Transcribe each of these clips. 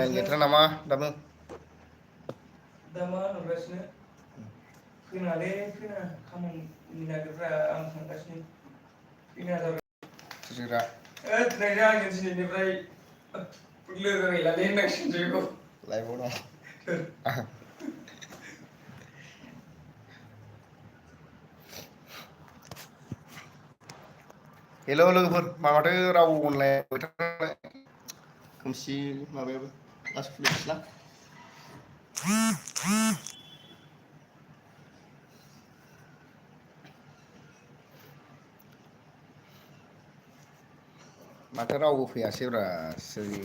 Nyetra nama damu. Dama nugasnya. Kena kamu minagera ang sangkasnya. Kena ada. Sira. Ternyata yang sini ni berai. Perlu lah lain nak sini juga. Lain pun. Hello लोगोफोर माबाथो राव online खोमसि माबायाबो लास फुलिसला माथो रावबो फैयासैब्रा सिरि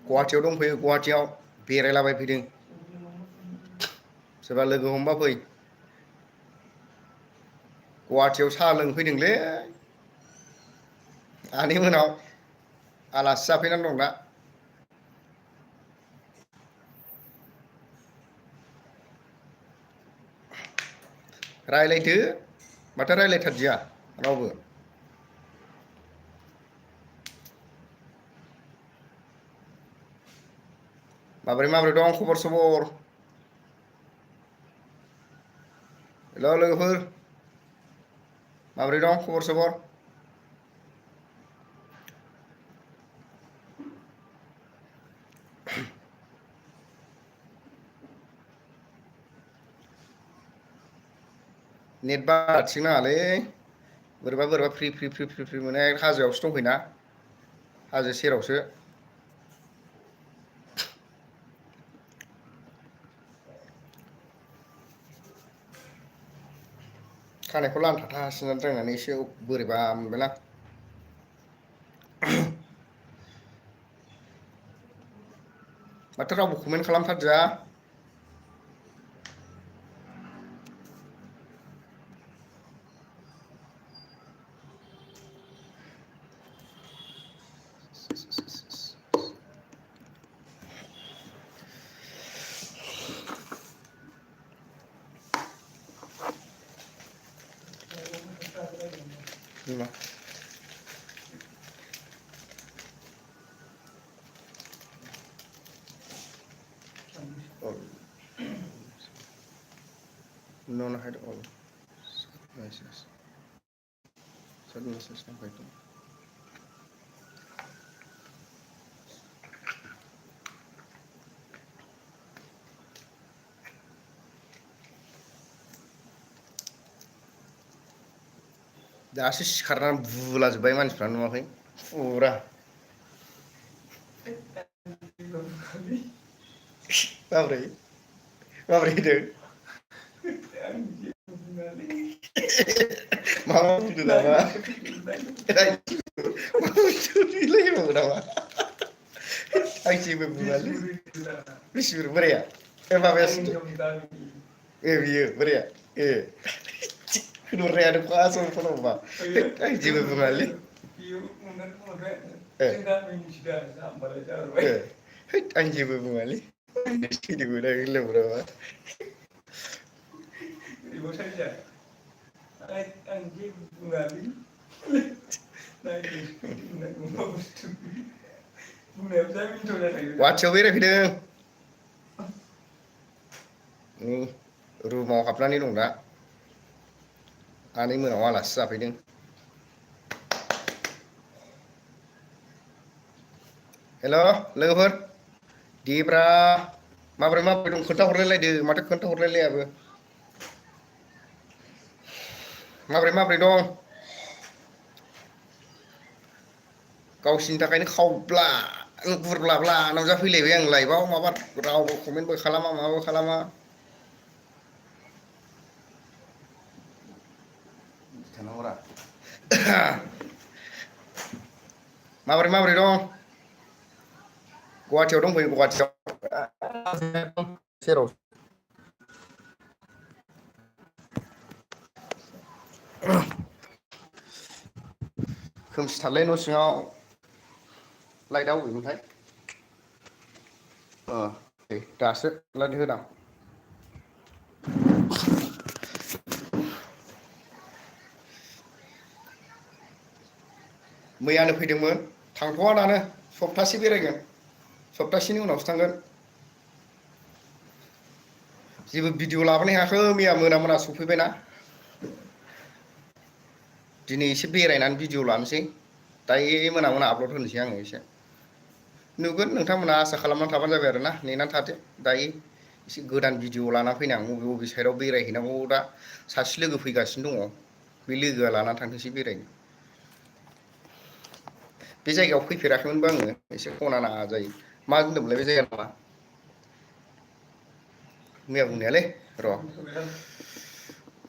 गुवाहाटियाव दंफैयो गुवाहाटियाव बेरायलाबायफैदों सोरबा लोगो हमबा फै गुवाहाटियाव साहा लोंफैदोंलै आनै मोनाव आलासि जाफैनानै दं दा रायलायदो माथो रायलायथारदिया रावबो माबोरै दं खबर सबर हेल' लोगोफोर माबोरै दं खबर सबर नेट बाराथिं नाङालै बोरैबा फ्रि मोनो हाजोआवसो दंफैना हाजो सेरावसो खानायखौ लानथाथा सिननानै रोंनानै एसे बोरैबा मोनबायलां माथो रावबो comment खालामथारदिया No, I had all. Messages. Sad message na ba ito? दासो सिखारनानै बुलाजोब्बाय मानसिफ्रा नुवाखै फुरा माब्रै होदों माबा बुंदों नामा रायलायबावो नामा आं जेबो बुङालै बिसिबुर बोराया माबायासो बियो बोराया होनहरनायानो फार्स्टआव फनावबा आं जेबो बुङालै आं जेबो बुङालै थैदोंमोन आं लोमब्राबा गुवाहाटियाव बेरायफैदों रुमाव हाबनानै दं दा आनै मोनाव आलासि जाफैदों हेल' लोगोफोर देब्रा माबोरै दं खोन्थाहरलायलायदो माथो खोन्थाहरलायलायाबो माबोरै दं गावसिनि थाखायनो खावब्ला गुरब्लाब्ला नुजाफैलायबाय आं लाइभआव माबा रावबो कमेन्टबो खालामा माबो खालामा माबोरै दं गुवाहाटियाव दंफैयो गुवाहाटियाव सेराव खोमसिथारलै न' सिङाव लाइटआ बबेमोनथाय दासो लाइट होदां मैयानो फैदोंमोन थांथ'वा दानो सप्तासे बेरायगोन सप्तासेनि उनावसो थांगोन जेबो भिडिअ लाबोनो हायाखै मैया मोना मोना सफैबायना दिनै एसे बेरायनानै भिडिअ लानोसै दायो मोना मोना आपलड होनोसै आङो एसे नुगोन नोंथांमोना आसा खालामनानै थाबानो जाबाय आरो ना नेनानै थादो दायो एसे गोदान भिडिअ लाना फैनो आं बबे बबे साइडआव बेरायहैनांगौ दा सासे लोगो फैगासिनो दङ बे लोगोआ लानानै थांथोंसै बेरायनो बे जायगायाव फैफेराखैमोनबो आङो एसे खना नाङा जायो मा होनदोंमोनलाय बे जायगानि नामा मैया बुंनायालै र'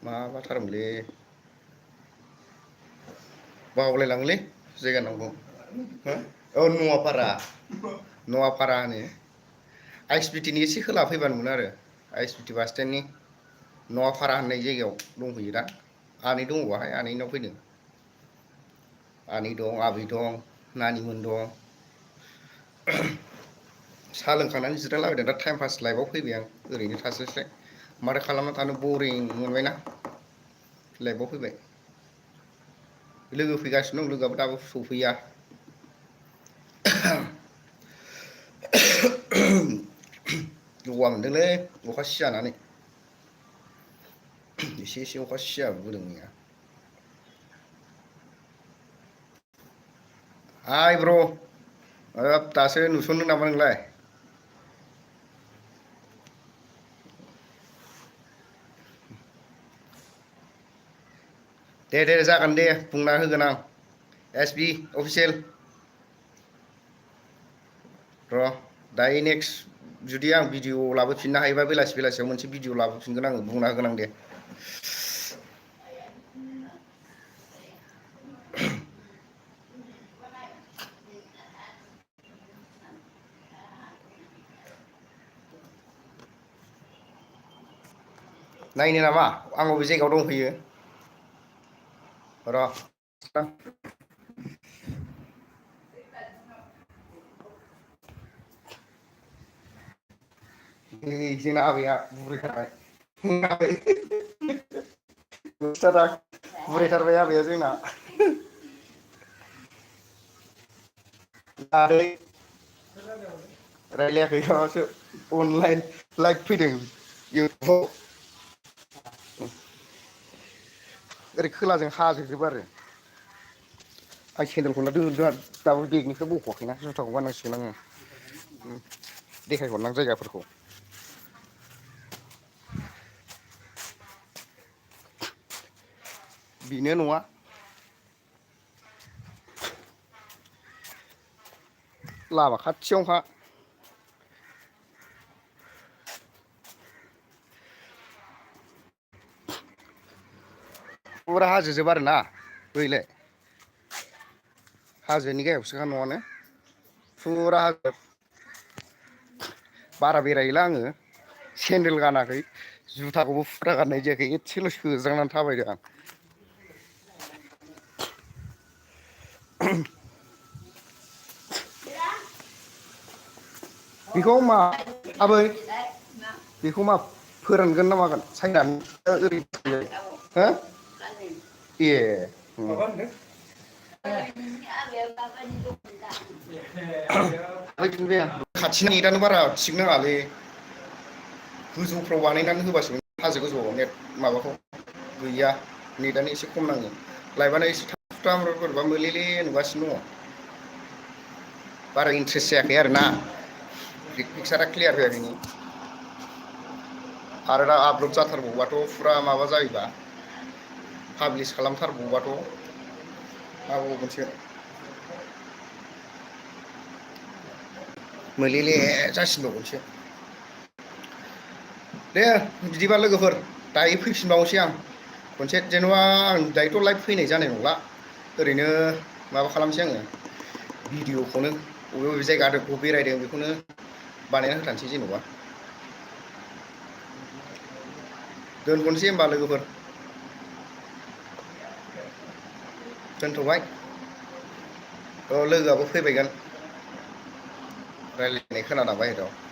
माबाथारमोनलै बावलायलाङोलै जायगा नामखौ औ नवापारा होनो आइ एस बि टि नि एसे खोला फैबानो मोनो आरो आइ एस बि टि बास स्टेन्डनि नवापारा होननाय जायगायाव दंहैयो दा आनै दङ बाहाय आनैनाव फैदों आनै दं आबै दं नानिमोन दं साहा लोंखांनानै जिरायलाबायदों दा टाइम पास लाइफआव फैबाय आं ओरैनो थास्लायस्लाय माथो खालामना थानो बरिं मोनबायना लाइफआव फैबाय लोगो फैगासिनो दं लोगोआबो दाबो सफैया गगा मोनदोंलै अखा सिजानानै एसे एसे अखा सिजाबोदों मैया हाय ब्र' हाब दासो नुसनदों नामा नोंलाय दे दे जागोन दे बुंना होगोन आं एस बि अफिसियेल र' दायो नेक्स्ट जुदि आं भिडिअ लाबोफिननो हायोबा बेलासि बेलासियाव मोनसे भिडिअ लाबोफिनगोन आङो बुंना होगोन आं दे नायनो नामा आं बबे जायगायाव दंफैयो र' नै जोंना आबैया बुरैथारबाय बुरैथारबाय आबैया जोंना दालै रायलायाखै माबासो अनलाइन लाइभ फैदों इउटुबाव ओरै खोलाजों हाजोजोब आरो आं सेन्देलखौना दोन दाबो बेगनिफ्राय बख'वाखैना जुथाखौ गाननांसिगोन आङो देखायहरनां जायगाफोरखौ बेनो नङा लामा खाथियावनोखा फुरा हाजोजोब आरो ना बैलाय हाजोनि गाहायावसोखा न'आनो फुरा हाजो बारा बेरायला आङो सेन्देल गानाखै जुथाखौबो फुरा गाननाय जायाखै एसेल' सोज्रांनानै थाबायदों आं बेखौ मा आबै बेखौ मा फोरानगोन ना मागोन सायनानै ओरै हो ए माबा होनदों खाथिनि नेटानो बारा थिग नाङालै गोजौफ्राव बानायनानै होबासो हाजो गोजौआव नेट माबाखौ गैया नेटानो एसे खम नाङो लाइभआनो एसे थाबथा बोरैबा मोलेले नुगासिनो दङ बारा इन्ट्रेस्ट जायाखै आरोना पिकचारा क्लियार जायाखै आरो दा आपलड जाथारबावबाथ' फुरा माबा जायोबा पाब्लिस खालामथारबावबाथ' हाबावगोनसो मोलेले जासिनबावगोनसो दे बिदिबा लोगोफोर दायो फैफिनबावनोसै आं खनसे जेन'बा आं दायोथ' लाइभ फैनाय जानाय नंला ओरैनो माबा खालामसै आङो भिडिअखौनो बबे बबे जायगाखौ बेरायदों बेखौनो बानायना होथारसै जेन'बा दोनथ'नोसै होमबा लोगोफोर दोनथ'बाय औ लोगोआबो फैबायगोन रायज्लायनाय खोनादां बाहेरायाव